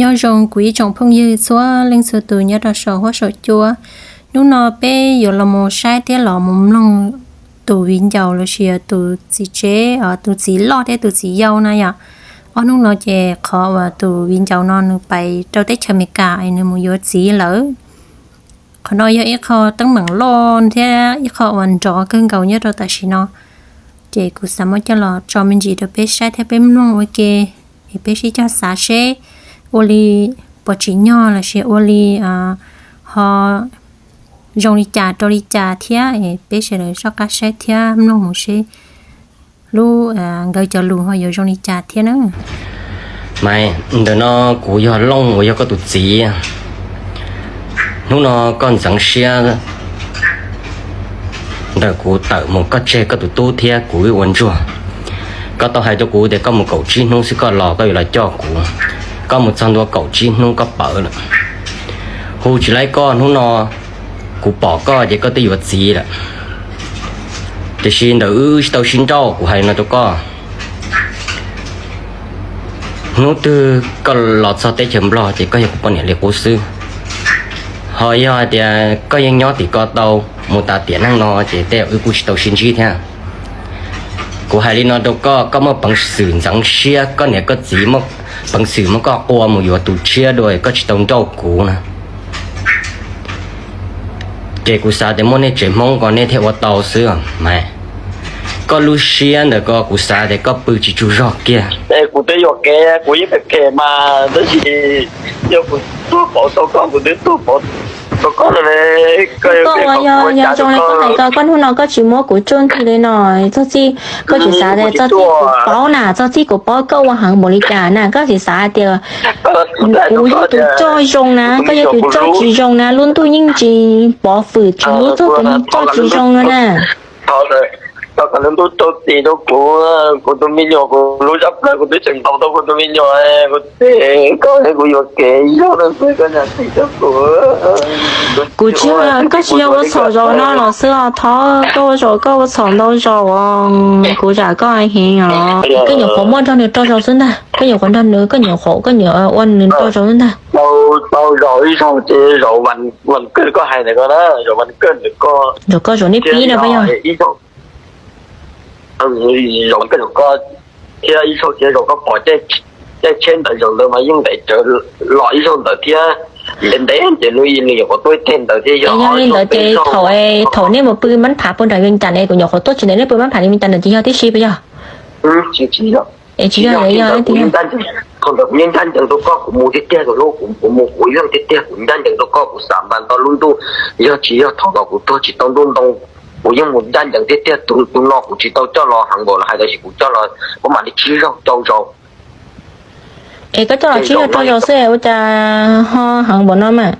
Nyob zoo kuv ib tsoom phooj ywg txhua leej txhua tus nyob rau saum huab saum cua. Hnub no peb yuav los mus saib thiab los mus mloog tus viv ncaus lossis yog tus txiv tsev, tus txiv loj thiab tus txiv yau na yom. Ob hnub no ces qhov uas tus viv ncaus no nws pais rau teb chaws Amelikas es nws mus yuav txiv lawm. Qhov no yog ib qho teeb meem loj thiab ib qho uas nrov kawg nkaus nyob rau tam sim no. Ces kuv xav muab coj los tso me ntsis rau peb saib thiab peb mloog ua ke, es peb sib cog xav seb ua li puas tsim nyog lossis ua li ho zoo li cas rau li cas thiab es peb sawv daws soj qab saib thiab mloog mus seb lub nkawd cov lus ho yuav zoo li cas thiab na. Maiv, ntawm no kuv yog Looj uas yog koj tus txiv. Hnub no koj ntxeev siab ntawm kuv tawm mus koj tseg koj tus tub thiab kuv wb ua ntsuag. Koj tau hais rau kuv tias koj mus kaum tsib hnub xwb koj los koj yuav los coj kuv. Koj mus txog ntua kaum tsib hnub koj pawv lawm. Hu tsis laib koj, hnub no kuv pom koj ces koj twb yuav txiv lawm. Tiam sis ntawm wb tsis tau sib nrauj, kuv hais no rau koj. Hnub twg koj los txog teb chaws Nplog ces koj yog kuv poj niam li qub xwb. Ho yog hais tias koj yeej nyob tim ko tau mus tas tiam neej no ces tej zaum wb kuj tsis tau sib ntsib thiab. Kuv hais li no rau koj, koj muaj peev xwm ntxeev siab koj niam koj txiv, muaj peev xwm muab koj qua mus yuav tus tshiab dua koj tsis tau nrauj kuv na. Ces kuv xav tias muaj nej tsev Hmoob ko nej thiaj ua tau xwb mas. Koj lub siab ntawm ko kuv xav tias koj pw tsis tsaug zog kiag. Kuv twb yuam kev, kuv yeej phem phem mas tab sis yog kuv tuag pauv tau koj, kuv twb tuag pauv tau koj lawm. Koj ua yog zoo li koj hais ko, koj hnub no koj tsis muab kuv tsuj ntxhi li no, txog txij koj tsis xav tias txog txij kuv paub na, txog txij kuv paub koj ua heev npaum li cas na, koj tsis xav tias kuv yog tus coj zoo na, koj yog tus coj tsis zoo na, lub ntuj yeej tsis pov fwm tsis hlub txog tus neeg coj tsis zoo no na. Tau lub ntuj rau txim rau kuv, kuv tus me nyuam, kuv lub zaj plawg kuv twb tseem ntaus tau kuv tus me nyuam, kuv teb koj kuv yuam kev yog no xwb koj zam txim rau kuv. Kuv tsis, koj tsis yog ua txhaum zaum no los xwb os Thov, koj ua zaum koj ua txhaum ntau zaus os, kuv zam koj heev os. Koj nyuam qhuav muab nrog nws rau zaus xwb ntag, koj nyuam qhuav nrog nws, koj nyuam qhuav koj nyuam ua nws rau zaus xwb ntag. Tau zaum ib zaug ces zaum vas kawj koj hais ntawm ko na, zaum vas kawj ntawm ko, zaum koj zaum neb pib na puas yog? Zaum koj zaum ko thiab ib zaug thiab zaum koj pom caij tsheb ntawd zaum ntawd mas yeej nqes tsawv los ib zaug ntawd thiab. Ntev ntev ces nws nws nyuam qhuav tuaj ib teg ntawd thiab. Yog li ntawd ces thaum, thaum nej mus pw mab pham puag nram Vias Cas ne, kuv nyuam qhuav tuaj tsis ntawd nej pw mab pham li Vias Cas ntawd ces yog tib si puas yog? Tsis yog, tsis yog. Thaum ntawd kuv yeej ncaj ncees rau koj, kuv mus tiag tiag tus hlub, kuv mus kuv yog tiag tiag, kuv ncaj ncees rau koj, kuv xam npas nto lub ntuj, yog tsis yog thaum no kuv tuag tsis tau ntuj ntoo, kuv yeej mus ncaj ncees tiag tiag. Tus no kuv tsis tau coj los heev npaum los hais, tab sis kuv coj los kuv mam li tsib zaug rau zaus. Es koj coj los tsib zaug rau zaus xwb ua cas ho heev npaum no mas?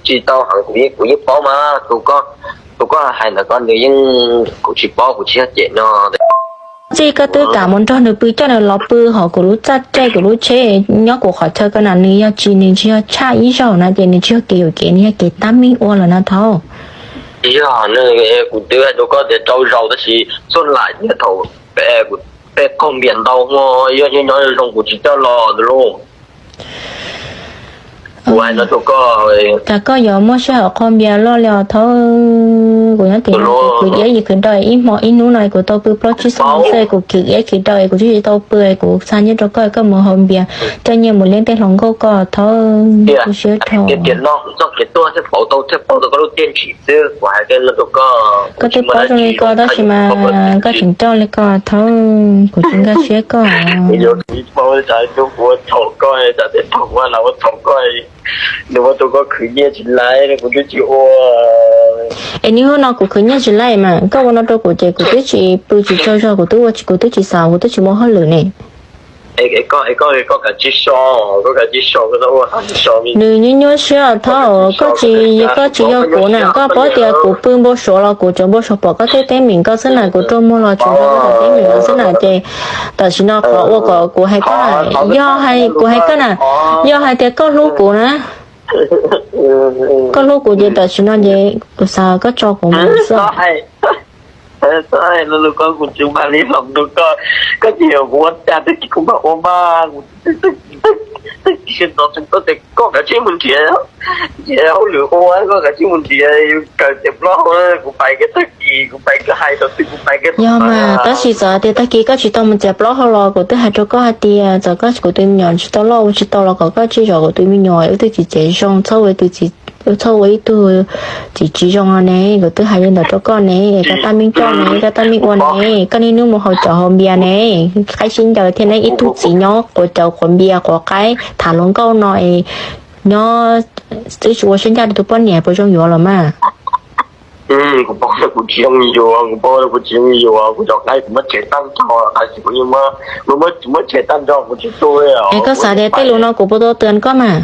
Tsis tau heev, kuv yeej paub mas, tus koj hais ntawm ko nws yeej, kuv tsis paub, kuv tsis yog cem no. Txij koj twb kam mus nrog nws pw, coj nws los pw hauv kuv lub txaj rej, kuv lub tsheb, nyob kuv qhov chaw ko na, nws yog tsis, nws tsis yog tshaj ib zaug na ces nws tsis yog kev yuam kev, nws yog kev tab meeg ua lawm no Thov. Yog, kuv twb hais rau koj tias rau zaus tab sis txuj lam tias thaum kuv tej qaug npias ntau hmo, yog nyob nyob zoo kuv tsis coj los tus hlub. Kuv hais no rau koj, cas koj yuav muaj sij hawm qaug npias loj li os Thov. Kuv nyob tim no kuv khwv iab khwv daw ib hmo ib hnub no kuv tau pw plaub tsib xuab moos xwb, kuv khwv iab khwv daw kuv twb tsis tau pw, kuv xa nyiaj rau koj, koj mus haus npias coj nyiaj mus liab tej hluas nkauj ko Thov. Kuv siab dhau. Koj twb paub zoo li ko tab sis mas koj tseem coj li ko Thov, kuv tsis nkag siab koj. Nws ua rau koj khwv nyiaj tsis laiv, kuv twb tsis ua. Es niaj hnub no kuv khwv nyiaj tsis laiv mas koj ua no rau kuv ces kuv twb tsis pw tsis tsaug zog, kuv twb ua, kuv twb tsis xav, kuv twb tsis muaj hauj lwm ne. Nws nyuaj nyuaj siab Thov, koj tsis, koj tsis yog kuv na, koj paub tias kuv pw npau suav los kuv tsuas npau suav pom koj tej teeb meem ko xwb na, kuv rua muag los tsuas rua koj tej teeb meem ko xwb na ces tam sim no qhov ua kom kuv hais koj, yog hais, kuv hais koj na, yog hais tias koj hlub kuv na, koj hlub kuv ces tam sim no ces kuv xav koj tso kuv mus xwb. Koj tsis yog kuv ua cas twb kuv mam ua mas, kuv twb Tsis ntxov koj tes koj kav tsij mus nrhiav, nrhiav hauj lwm ua, koj kav tsij mus nrhiav, kawm tias plaub hau, kuv pais kiag tag kis, kuv pais kiag hais tau twg kuv pais kiag. Yog mas, tab sis txawm tias tag kis koj tsis tau mus txiav plaub hau los kuv twb hais rau koj hais tias txawm koj kuv tus me nyuam tsis tau loj ua tsis tau los kom koj tsij zov kuv tus me nyuam ua ib tug txiv tsev zoo, txhob ua ib tug txiv tsev zoo, txhob ua ib tug txiv tsis zoo no ne. Kuv twb hais li ntawd rau koj ne, koj tab meeg coj ne, koj tab meeg ua ne, koj niaj hnub mus haus cawv haus npias ne, qaib sib ncaws thiab ne, ib tug txiv nyob quav cawv quav npias quav qaib tham hluas nkauj no es nyob twb tsis ua siab ncaj rau tus poj niam puas zoo yuav los mas? Kuv paub kuv tsis zoo yuav, kuv paub kuv tsis zoo yuav, kuv cov qaib kuv muab tshem tag nrho, kuv muab tshem tag nrho kuv tsis tu. Es koj xav tias tej lus no kuv puas tau twv koj mas?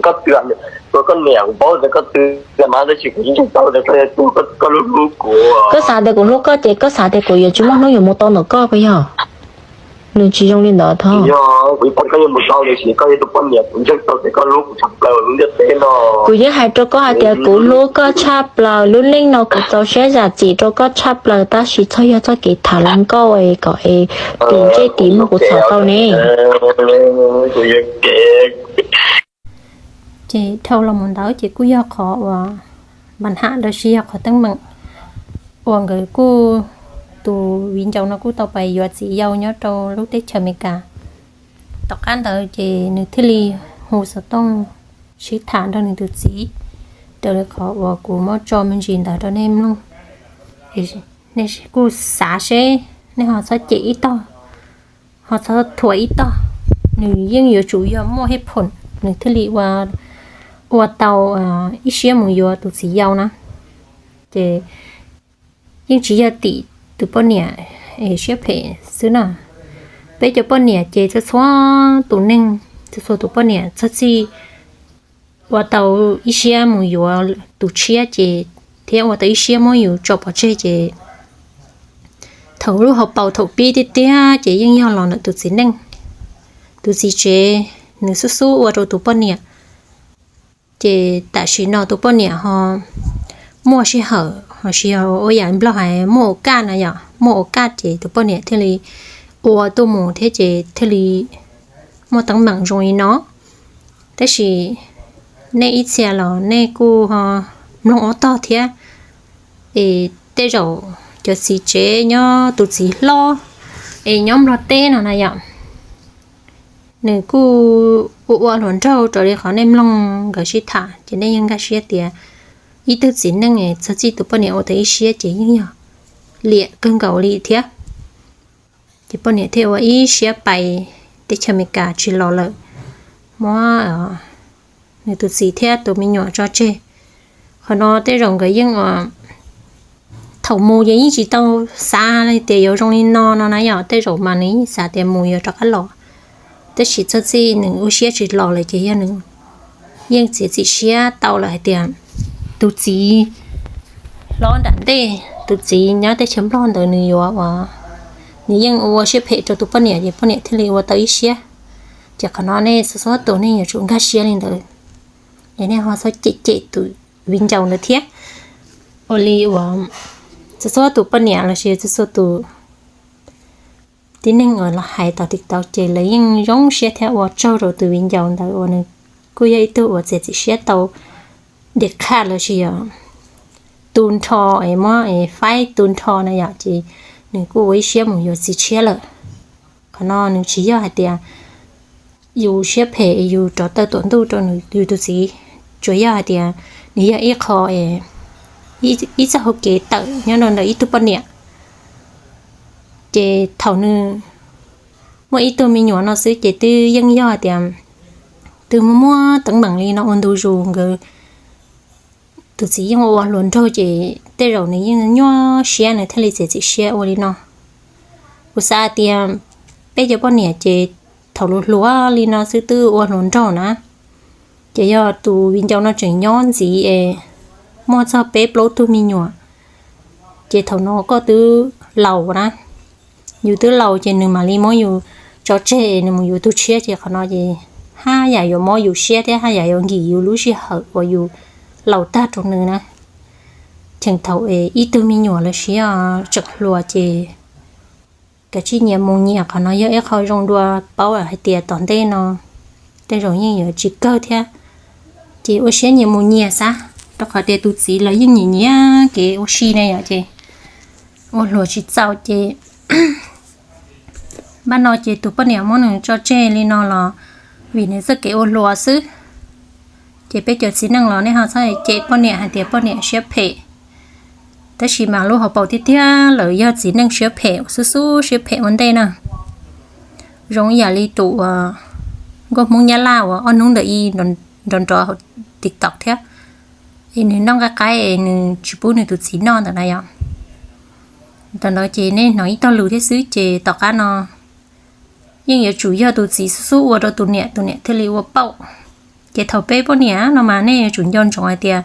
Koj twv, koj niam kuv paub tias koj twv mas, tab sis kuv tsis ntseeg tau tias koj yuav tu, koj hlub hlub kuv. Koj xav tias kuv hlub koj ces koj xav tias kuv yuav tsis muaj hnub yuav mus tau ntawm koj puas yog? Nws tsis zoo li ntawd tho. Koj yuav mus tau tiam sis koj yog tus poj niam kuv ntseeg tau tias koj hlub kuv tshaj plaws lub ntiaj teb no. Kuv yeej hais rau koj hais tias kuv hlub koj tshaj plaws, lub neej no kuv txaus siab zam txim rau koj tshaj plaws, tab sis txhob yog txoj kev tham hluas nkauj kom es tim ntsej tim muag kuv txhom tau ne. Ces dhau los mus ntawd ces kuj yog qhov uas npa ham los sis yog qhov teeb meem uas nkawd kuj, tus viv ncaus no kuj tau pais yuav txiv yau nyob rau lub teb chaws Amelikas. Tom qab ntawd ces nws thiaj li hu xov tooj sib tham nrog nws tus txiv, raws li qhov uas kuv muab tso me ntsis ntawd rau nej mloog. Nej kuj xav seb, nej ho txhob cem ib tog, ho txhob thuam ib tog. Nws yeej yuav tsum yog muaj hej phoom nws thiaj li ua tau ib siab mus yuav tus txiv yau na. Ces yeej tsis yog tim tus poj niam es siab phem xwb na. Peb cov poj niam ces txhua txhua tus neeg, txhua txhua tus poj niam txhob txij ua tau ib siab mus yuav tus tshiab ces, thiab ua tau ib siab muab yus tso pov tseg ces thaum lub hauv paus thaum pib tiag tiag ces yeej yog los ntawm tus txiv neej, tus txiv tsev, nws xub xub ua rau tus poj niam. Ces tam sim no tus poj niam ho muaj sij hawm ho sis yog ua yam Nplog hais muaj ua kaj na yom, muaj ua kaj ces tus poj niam thiaj li ua tuaj mus thiab ces thiaj li muaj teeb meem zoo li no. Tab sis nej ib txhia los nej kuj ho mloog ob tog thiab. Es tej zaum cov txiv tsev nyob, tus txiv hlob es nyob Nplog teb no na yom, nws kuj ua ua hluas nraug raws li qhov nej mloog nkawd sib tham ces nej yeej nkag siab tias ib tug txiv neej txog txij tus poj niam ua tau ib siab ces yeej yog liam kawg nkaus li thiab. Ces poj niam thiaj ua ib siab pais teb chaws Amelikas tsis los lawm, muab nws tus txiv thiab tus me nyuam tso tseg. Qhov no tej zaum nkawd yeej, thaum mus ces yeej tsis tau xav li tias yuav zoo li no no na yom, tej zaum mas nws yeej xav tias mus yuav rov qab los. Tab sis txog txij nws ua siab tsis los lawm ces yog nws yeej txiav txim siab tau lawm hais tias tus txiv hlob nram ntej, tus txiv nyob teb chaws Nplog ntawd nws yuav ua, nws yeej ua siab phem rau tus poj niam ces poj niam thiaj li ua tau ib siab. Ces qhov no nej txhua txhua tus nej yuav tsum nkag siab li ntawd, es nej ho txhob cem cem tus viv ncaus ntawd thiab. Ua li uas txhua txhua tus poj niam los sis txhua txhua tus tib neeg uas los hais tom TikTok ces lawv yeej zoo siab thiab ua tsaug rau tus viv ncaus ntawd uas nws kuj yog ib tug uas txiav txim siab tau diam khaj los sis yog tu nrho es muab es faib tu nrho na yom, ces nws kuj ua ib siab mus yuav txiv tshiab lawm. Qhov no nws tsis yog hais tias yus siab phem yus rov tawm tuam ntuj rau yus tus txiv, tsuas yog hais tias nws yog ib qho, ib txoj hau kev tawm nyob rau ntawm ib tug poj niam. Ces thaum nws muaj ib tug me nyuam no xwb ces twb yeej yog hais tias twb muaj muaj teeb meem li no ua ntu zus nkawd tus txiv yeej ua ua hluas nraug ces tej zaum nws yeej nyuaj siab nws thiaj li txiav txim siab ua li no. Kuv xav hais tias peb cov poj niam ces thaum hluas hluas li no xwb twb ua hluas nraug na, ces yog tus viv ncaus no tseem nyob ntxiv es muaj txog peb plaub tug me nyuam, ces thaum no koj twb laus na, yus twb laus ces nws mam li muab yus tso tseg nws mus yuav tus tshiab ces qhov no ces haj yam yuav mob yus siab thiab haj yam yuav nkim yus lub sij hawm uas yus laus tag rau nws na. Cheem thaum es ib tug me nyuam los sis tseem hluas ces kav tsij nyias mus nyias, qhov no yog ib qho zoo dua paub hais tias tom ntej no tej zaum yeej yuav tsis kawg thiab. Ces ua siab nyias mus nyias xav, rau qhov tias tus txiv los yeej nyiam nyiam kev ua si ne yom, ces ua hluas tsis txaus ces npaj no ces tus poj niam muab nws tso tseg li no los vim nws txoj kev ua hluas xwb. Ces peb cov txiv neej los nej ho txhob cem poj niam hais tias poj niam siab phem, tab sis mas lub hauv paus tiag tiag lawm yog txiv neej siab phem xub xub siab phem ua ntej na. Zoo ib yam li tus uas nkauj Hmoob Nyab Laj uas ob hnub ntawd ib nrov nrov hauv TikTok thiab, es nws noj nqaij qaib es nws tsis pub nws tus txiv noj ntawm na yom. Tam ntawd ces nej hnov ib tog lus thiab xwb, ces tom qab no yeej yuav tsum yog tus txiv xub xub ua rau tus niam, tus niam thiaj li ua pauj. Ces thaum peb poj niam no mas nej yuav tsum nco ntsoov hais tias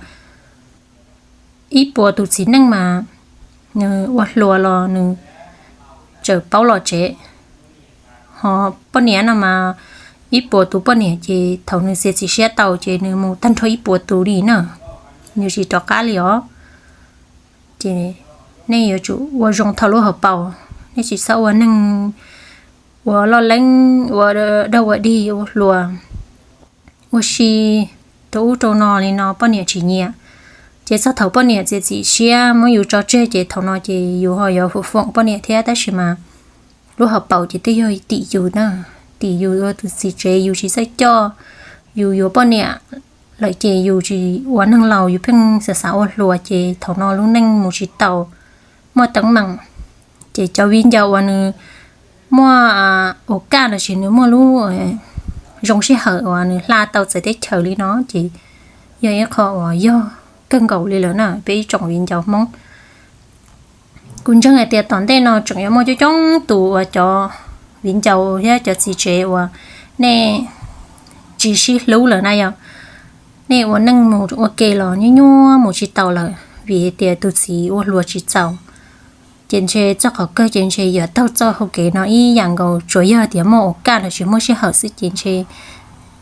ib puas tus txiv neej mas nws ua hluas los nws tseem paub los tsev, ho poj niam no mas ib puas tus poj niam ces thaum nws txiav txim siab tau ces nws mus tag nrho ib puas tus li na, nws tsis rov qab li os. Ces nej yuav tsum ua zoo thaum lub hauv paus, nej tsis txhob ua neeg ua loj leeb, ua dog ua dig, ua hluas, ua si rau ub rau no li no poj niam tsis nyiam. Ces txog thaum poj niam txiav txim siab muab yus tso tseg ces thaum no ces yus ho yuav foom poj niam thiab, tab sis mas lub hauv paus ces twb yog tim yus na, tim yus ua tus txiv tsev yus tsis txawj coj, yus yuav poj niam lawm ces yus tsis ua neeg laus, yus pheej xav xav ua hluas ces thaum no lub neej mus tsis tau, muaj teeb meem. Ces cov viv ncaus uas nws muaj ua kaj los sis nws muaj lub zoo sij hawm uas nws hla tau txawv teb chaws li no ces yog ib qho uas yog kawg nkaus li lawm na peb ib tsoom viv ncaus Hmoob. Kuv ntseeg hais tias tom ntej no tseem yuav muaj coob coob tus uas cov viv ncaus thiab cov txiv tsev uas nej tsis sib hlub lawm na yom. Nej ua neej mus ua ke los nyuaj nyuaj mus tsis tau lawm vim tias tus txiv ua hluas tsis txaus. Ces ntshe txoj qhov kawg ces ntshe yuav taug txoj hau kev no ib yam nkaus, tsuas yog tias muaj ua kaj los tsis muaj sij hawm xwb ces ntshe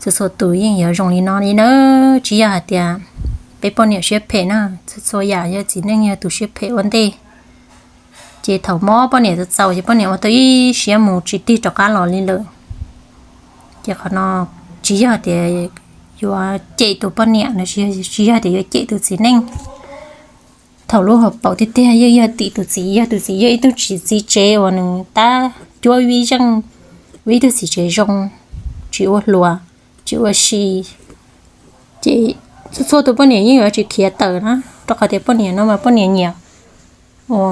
txhua txhua tus yeej yuav zoo li no li na. Tsis yog hais tias peb poj niam siab phem na, txhua txhua yam yog txiv neej yog tus siab phem ua ntej. Ces thaum mob poj niam txaus txaus ces poj niam ua tau ib siab mus tsis tig rov qab los li lawm. Ces qhov no tsis yog tias yuav cem tus poj niam no, tsis yog tias yuav cem tus txiv neej. Thaum lub hauv paus tiag tiag yeej yog tim tus txiv, yog tus txiv yog ib tug txiv tsev uas nws tab cuab vij zeej, ua ib tug txiv tsev zoo, tsis ua hluas, tsis ua si, ces txhua txhua tus poj niam yeej yuav tsis khiav tawm na, rau qhov tias poj niam no mas poj niam nyiam ua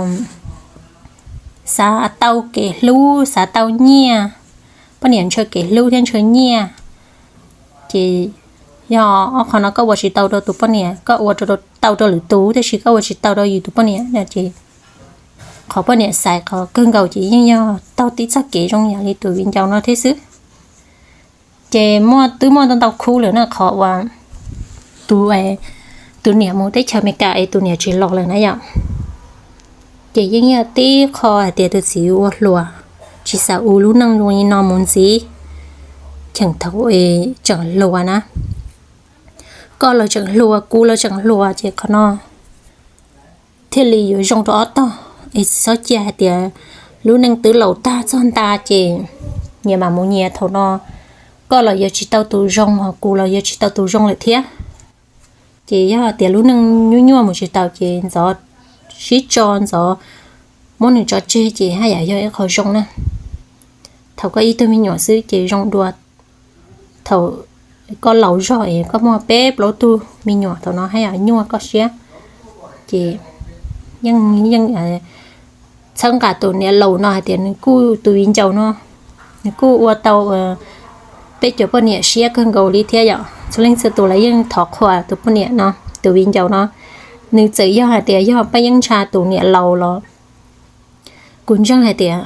xav tau kev hlub, xav tau nyiaj, poj niam ntshaw kev hlub thiab ntshaw nyiaj. Ces yog ob qho no koj ua tsis tau rau tus poj niam, koj ua tau rau lwm tus tab sis koj ua tsis tau rau yus tus poj niam no ces qhov poj niam xaiv qhov kawg nkaus ces yeej yog taug tib txoj kev zoo yam li tus viv ncaus no thiab xwb. Ces muaj twb muaj ntau ntau khub lawm na, qhov uas tus, tus niam mus teb chaws Amelikas es tus niam tsis los lawm na yom. Ces yeej yog tib qho hais tias tus txiv ua hluas, tsis xav ua lub neej zoo li no mus ntxiv, cheem thaum tseem hluas na. Koj los tseem hluas, kuv los tseem hluas ces qhov no thiaj li yuav zoo rau ob tog. Es txhob cia hais tias lub neej twb laus tag txog nta ces nyias mam mus nyias thaum no, koj los yuav tsis tau tus zoo, ho kuv los yuav tsis tau tus zoo lawm thiab. Ces yog tias lub neej nyuaj nyuaj mus tsis tau ces ntxov sib tso, ntxov muab nws tso tseg ces haj yam yog ib qho zoo na. Thaum koj ib tug me nyuam xwb ces zoo dua, thaum koj laus zog es koj muaj peb plaub tug me nyuam thaum no haj yam nyuaj koj siab. Ces yeej, yeej txhawb nqa tus niam laus no hais tias nws kuj, tus viv ncaus no nws kuj ua tau peb cov poj niam siab kawg nkaus li thiab yom. Txhua leej txhua tus lawv yeej thov qhuas tus poj niam no, tus viv ncaus no, nws txawm yog hais tias yog paj yeeb ntsha tus niam laus los kuv ntseeg hais tias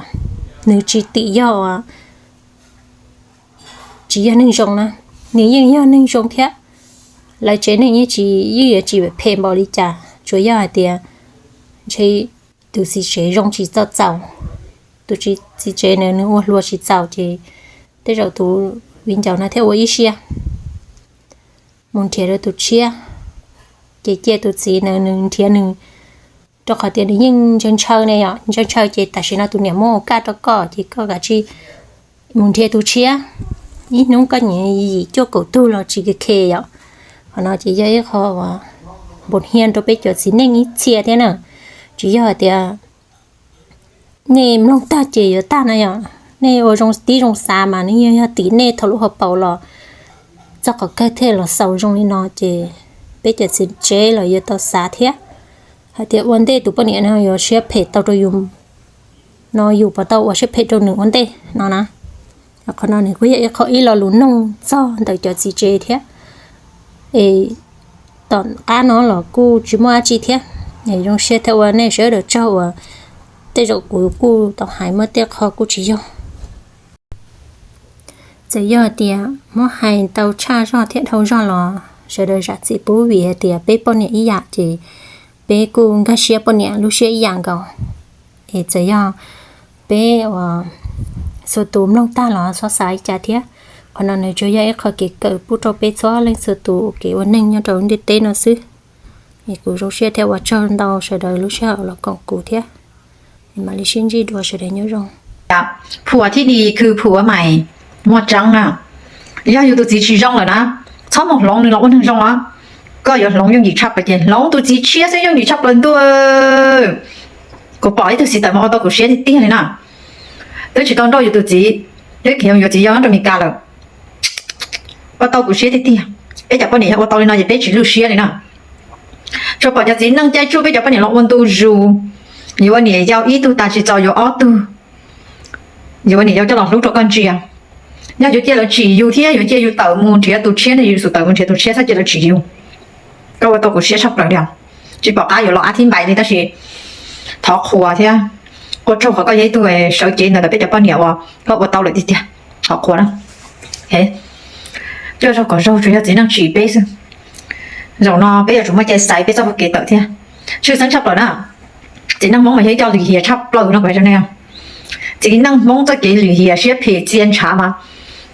nws tsis tim yog tsis yog neeg zoo na, nws yeej yog neeg zoo thiab. Lawv tsev neeg yeej tsis, yeej yuav tsis phem npaum li cas, tsuas yog hais tias ntshe tus txiv tsev zoo tsis txaus txaus, tus txiv tsev na nws ua hluas tsis txaus ces tej zaum tus viv ncaus no thiaj ua ib siab mus nrhiav rau tus tshiab, ces cia tus txiv na nws nrhiav nws, rau qhov tias nws yeej ntshaw ntshaw ne yom, ntshaw ntshaw ces tam sim no tus niam muab ua kaj rau koj ces koj kav tsij mus nrhiav tus tshiab. ib hnub koj nyiam yim cuaj kaum tug los tsis khev khev yom. Qhov no ces yog ib qho uas npau hnia rau peb cov txiv neej ib txhia thiab na. Tsis yog hais tias nej mloog tag ces yuav tag no yom. Nej ua zoo tib zoo xav mas nws yeej yog tim nej thaum lub hauv paus los txog qhov kawg thiaj los xaus zoo li no ces peb cov txiv tsev los yuav tau xav thiab hais tias ua ntej tus poj niam no yuav siab phem tau rau yus no yus puas tau ua siab phem rau nws ua ntej no na. Qhov no nws kuj yog ib qho ib lo lus noog txog ntawm cov txiv tsev thiab. Es tom qab no los kuj tsis muaj dab tsi thiab. Zoo siab thiab ua nej sawv daws tsaug uas tej zaum kuv kuj tau hais muaj tej qho kuj tsis yog. Txawm yog tias muab hais tau tshaj zog thiab dhau zog los sawv daws zam txim pub vim hais tias peb poj niam ib yam ces peb kuj nkag siab poj niam lub siab ib yam nkaus. Es txawm yog peb uas txhua tus mloog tag los txhob xav li cas thiab. Qhov no nws tsuas yog ib qho kev kawm pub rau peb txhua leej txhua tus kev ua neej nyob rau ntiaj teb no xwb. Es kuv zoo siab thiab ua tsaug ntau sawv daws lub sij hawm los koom kuv thiab. Mam li sib ntsib dua sawv daws nyob zoo. ผัวที่ดีคือผัวใหม่ muaj tseeb na. Yog yus tus txiv tsis zoo lawm na, txhob mus hloov nws los ua neeg zoo os. Koj yuav hloov yooj yim tshaj plaws ces hloov tus txiv tshiab xwb yooj yim tshaj plaws ntuj. Kuv pom ib tug txiv tawm mas ua tau kuv siab tiag tiag li na. Twb tsis tau nrauj yus tus txiv, twb khiav mus yuav txiv yau rau Meskas lawm. Ua tau kuv siab tiag tiag. Peb cov poj niam yog ua tau li no ces peb tsis lwj siab li na. Tsuas pom cov txiv neej caij tsuj peb cov poj niam los ua ntu zus. Yuav ua niam yau ib tug tas tsis txaus yuav ob tug. Yuav ua niam yau coj los hlub rau koj ntsia. Yog yuav cia lawv tsim yus thiab yuav cia yus tawm mus nrhiav tus tshiab ne, yus xum tawm mus nrhiav tus tshiab txhob cia lawv tsim yus. Koj ua tau kuv siab tshaj plaws li os. Tsis pom qab yuav los ab thib npais li tab sis thov qhuas thiab ua tsaug qhov koj yog ib tug sawv cev ntawm peb cov poj niam uas koj ua tau lawm tiag tiag. Thov qhuas na. Coj zaug kom zaug tsuas yog txiv neej tsim peb xwb. Zaum no peb yuav tsum muaj cai xaiv peb txoj hau kev tawm thiab. Tshwj xeeb tshaj plaws na, txiv neej Hmoob mas yog ib co lim hiam tshaj plaws no kuv hais rau nej. Txiv neej Hmoob txoj kev lim hiam siab phem txia ntshav mas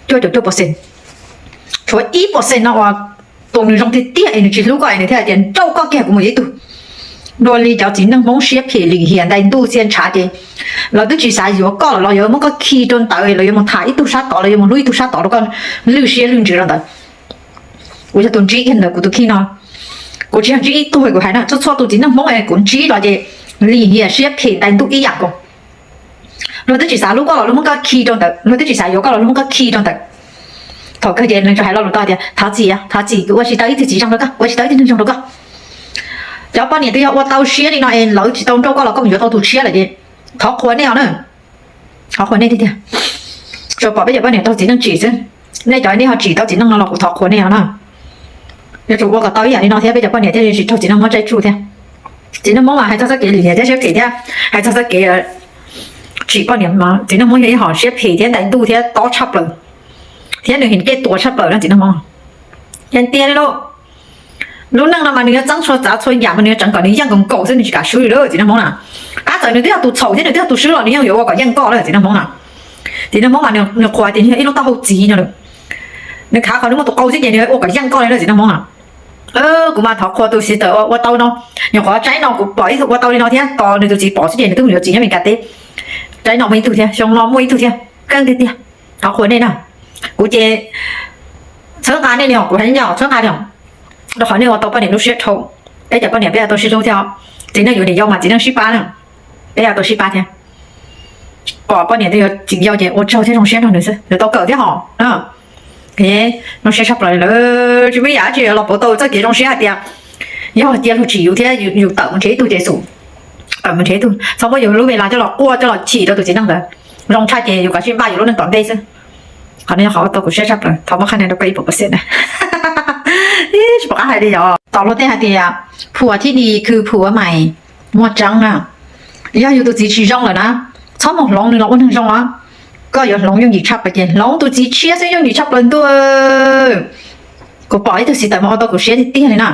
cuaj caum cuaj percent. Tshuav ib percent no uas tus nws zoo tiag tiag es nws tsis hlub koj es nws thiaj hais tias nrauj koj kiag kuv mus yuav ib tug. Dua li cov txiv neej Hmoob siab phem lim hiam ntais ntuj txia ntshav ces lawv twb tsis xav yuav koj lawm los yuav muab koj khi rau ntawd los yuav mus tham ib tug sab tod los yuav mus hlub ib tug sab tod rau koj lwj siab lwj ntsws rau ntawd. Kuv yog tus ntsib kiag ntawm kuv tus kheej no. Kuv tsis yog ntsib ib tug kuv hais na, txhua txhua tus txiv neej Hmoob es kuv ntsib los ces lim hiam siab phem ntais ntuj ib yam nkaus. Luag twb tsis xav hlub koj los luag muab koj khi rau ntawd, luag twb tsis xav yuav koj los luag muab koj khi rau ntawd. Thaum kawg ces nws tsuas hais lo lus tau tias thov txim, thov txim, kuv ua tsis tau ib tug txiv zoo rau koj, ua tsis tau ib tug neeg zoo rau koj. Cov poj niam twb yog ua tau siab li no es lawv tsis tau nrauj koj los koj mus yuav tau tus tshiab lawm ces thov qhuas nej os na. Thov qhuas nej tiag tiag. Tsuas pom peb cov poj niam raug txiv neej tsim xwb. Nej cov nej ho tsim tau txiv neej no los kuv thov qhuas nej os na. Yuav tsum ua kom tau ib yam li no thiab peb cov poj niam thiaj li tsis raug txiv neej muab caij tsuj thiab. Txiv neej Hmoob mas hais txog txoj kev lim hiam thiab siab phem thiab hais txog txoj kev tsim poj niam, txiv neej Hmoob yog ib hom siab phem thiab ntais ntuj thiab tob tshaj plaws, thiab nws heem kej tuas tshaj plaws no txiv neej Hmoob. Yog tiag li lauj. Lub neej no mas nws yuav txeeb txhua tsav txhua yam mas nws yuav tseev kom nws yeej nkaus nkaus xwb, nws tsis kam swb li lauj txiv neej Hmoob na. Tab txawm nws twb yog tus txhaum thiab nws twb yog tus swb los nws yeej yuav ua kom yeej koj lawm txiv neej Hmoob na. Txiv neej Hmoob mas nws qhuas tias nws yog ib lub taub hau txiv no lawm. Nws khav qhov nws muaj tus qau xwb ces nws ua kom yeej koj li lauj txiv neej Hmoob na. Kuv mas thov qhuas tus txiv tawm ua tau no. Nyuam qhuav tsaib no kuv pom ib tug ua tau li no thiab tos nws tus txiv pom xwb ces nws twb mus yuav txiv nyob Meskas teb. Tsaib no muaj ib tug thiab, xyoo no muaj ib tug thiab, keej tiag tiag. Thov qhuas nej na. Kuv ces txhawb nqa nej li os, kuv hais nyob txhawb nqa li os. Rau qhov nej ua tau poj niam lub siab dhau. Peb cov poj niam peb yuav tau sib hlub thiab. Txiv neej yuav niam yau mas txiv neej sib pab na. Peb yuav tau sib pab thiab. Pom poj niam twg yuav txiv yau ces ua tsaug thiab zoo siab nrog nws xwb, nws tau kawm thiab hos. Zoo siab tshaj plaws lawm, tsis muaj yam dab tsi los pauv tau txoj kev zoo siab hais tias yog cia luag tsim yus thiab yus tawm mus nrhiav ib tug ces xum tawm mus nrhiav ib tug, txhob muab yus lub me las coj los quaj coj los chim rau tus txiv neej ntawd. Zoo tshaj ces yus kav tsij npaj yus lub neej tom ntej xwb. Qhov no yog qhov ua tau kuv siab tshaj plaws, thov muab qhab neeg rau koj ib puas percent na. Tsis pom qab hais li os. Tom luag tej hais tias ผัวที่ดีคือผัวใหม่ muaj tseeb na. Yog yus tus txiv tsis zoo lawm na, txhob mus hloov nws los ua neeg zoo os. Koj yuav hloov yooj yim tshaj plaws ces hloov tus txiv tshiab xwb yooj yim tshaj plaws ntuj. Kuv pom ib tug txiv tawm mas ua tau kuv siab tiag tiag li na.